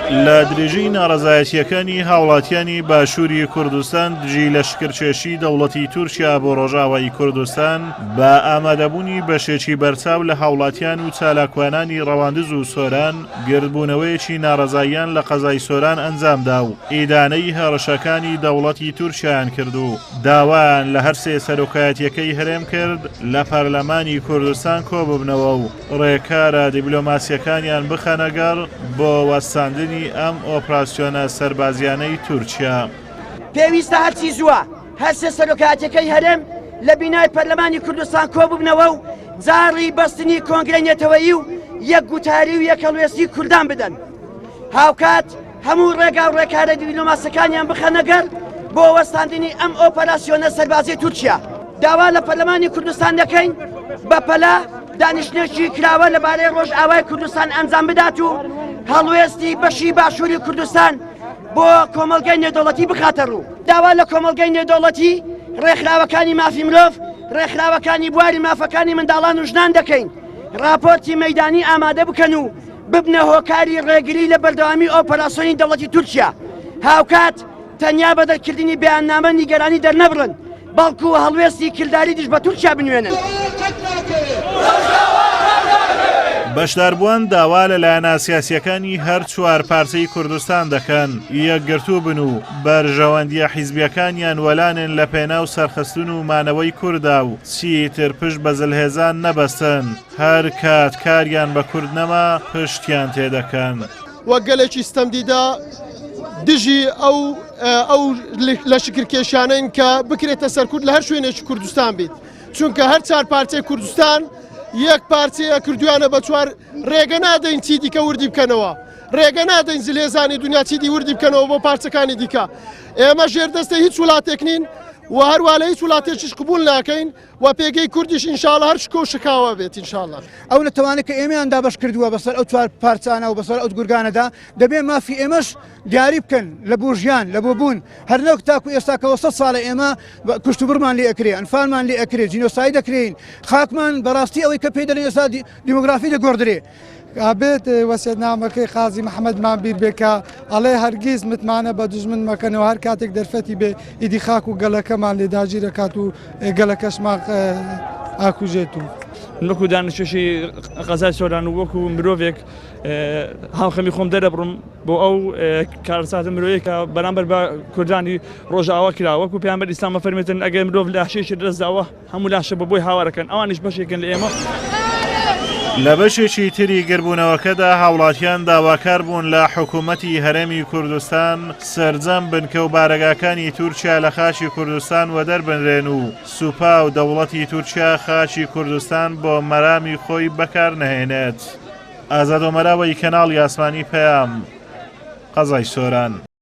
لە درێژەی ناڕەزایەتییەکانی هاوڵاتیانی باشووری کوردستان دژی لەشکرکێشی دەوڵەتی تورکیا بۆ ڕۆژئاوای کوردستان بە ئامادەبوونی بەشێکی بەرچاو لە هاوڵاتیان و چالاکوانانی ڕەواندز و سۆران گردبوونەوەیەکی ناڕەزاییان لە قەزای سۆران ئەنجامدا و ئیدانەی هێڕشەکانی دەوڵەتی تورکیایان کرد و داوایان لە هەرسێ سەرۆکایەتیەکەی هەرێم کرد لە پەرلەمانی کوردستان کۆببنەوە و ڕێکارە دیبلۆماسیەکانیان بخەنە گەڕ بۆ وەستاندنی ئەم ئۆپراسیۆنە سەربازیانەی تورکیا. پێویستە هەرچی زووە هەرسێ سەرۆکایەتیەکەی هەرێم لە بینای پەرلەمانی کوردستان کۆببنەوە و جاڕی بەستنی کۆنگرەی نەتەوەیی و یەک گوتاری و یەکهەڵوێستی کوردان بدەن. هاوکات هەموو ڕێگا و ڕێکارە دیبلۆماسەکانیان بخەنە گەڕ بۆ وەستاندنی ئەم ئۆپەراسیۆنە سەربازیی تورکیا. داوا لە پەرلەمانی کوردستان دەکەین بەپەلە دانیشتنێکی کراوە لەبارەی ڕۆژئاوای کوردستان ئەنجام بدات و هەڵوێستی بەشی باشووری کوردستان بۆ کۆمەڵگەی نێودەوڵەتی بخاتە ڕوو. داوا لە کۆمەڵگەی نێودەوڵەتی، ڕێکخراوەکانی مافی مرۆڤ، ڕێکخراوەکانی بواری مافەکانی منداڵان و ژنان دەکەین ڕاپۆرتی مەیدانی ئامادە بکەن و ببنە هۆکاری ڕێگری لە بەردەوامی ئۆپەراسیۆنی دەوڵەتی تورکیا، هاوکات تەنیا بە دەرکردنی بەیاننامە نیگەرانی دەرنەبڕن، بەڵکو هەڵوێستی کرداری دژ بە تورکیا بنوێنن. بەشداربووان داوا لە لایەنە سیاسییەکانی هەر چوار پارچەی کوردستان دەکەن یەکگرتوو بن و بەرژەوەندییە حیزبییەکانیان وەلانێن لەپێناو سەرخستن و مانەوەی کورددا و چیتر پشت بە زلهێزان نەبەستن. هەر کات کاریان بە کورد نەما پشتیان تێدەکەن. وەک گەلێکی ستەمدیدە دژی ئەو ئەو لەشکرکێشانەین کە بکرێتە سەر کورد لە هەر شوێنێکی کوردستان بیت چونکە هەر چوار پارچەی کوردستان یەک پارچەیە کردویانە بە چوار ڕێگە نادەین چی دیکە وردی بکەنەوە ڕێگە نادەین زلێزانی دنیا چیدی وردی بکەنەوە بۆ پارچەکانی دیکە ئێمە ژێردەستە هیچ وڵاتێک نین و هەروە لە هیچ وڵاتێکیش قبول ناکەین و پێگەی کوردیش ئینشاڵا هەر شکۆ و شکاوە بێت ئینشاڵا. ئەو نەتەوانەی کە ئێمەیان دابەش کردووە بەسەر ئەو چوار پارچانە و بەسەر ئەو گورگانەدا دەبێ مافی ئێمەش دیاری بکەن لە بۆ ژیان لە بۆ بوون هەر نەوەک تاکو ئێستا کەەوە سە ساڵە ئێمە کوشتوبڕمان لێ ئەکرێ ئەنفالمان لێ ئەکرێ جینۆساید دەکرێین خاکمان بەڕاستی ئەوەی کە پێی دەڵێن ئێستا دیمۆگرافی دەگۆڕدرێ. ئەبێت وەسیەتنامەکەی قازی محەمەدمان بیر بێ کە ئەڵێ هەرگیز متمانە بە دوژمن مەکەنەوە هەر کاتێک دەرفەتی بێ ئیدی خاک و گەلەکەمان لێ داگیرەکات و گەلەکەشمان ئاکوژێت و. من وەکو دانیشتووی قەزای سۆران و وەکو مرۆڤێک هاوخەمی خۆم دەرەبڕم بۆ ئەو کارەساتە مرۆیە کە بەرامبەر بە کوردانی ڕۆژئاوا کرا وەکو پێغەمبەر ئیسلام ئەفەرمێتن ئەگەر مرۆڤ لاشەیەکی لەدەستداوە هەموو لاشە بە بۆی هاوارەکەن ئەوانیش بەشێکن لە ئێمە. لە بەشێکی تری گربوونەوەکەدا هاوڵاتیان داواکار بوون لە حکوومەتی هەرێمی کوردستان سەرجەم بنکە و بارەگاکانی تورکیا لە خاکی کوردستان وەدەربنرێن و سوپا و دەوڵەتی تورکیا خاکی کوردستان بۆ مەرامی خۆی بەکار نەهێنێت. ئازاد ئۆمەراوەی کەناڵی ئاسمانی پەیام، قەزای سۆران.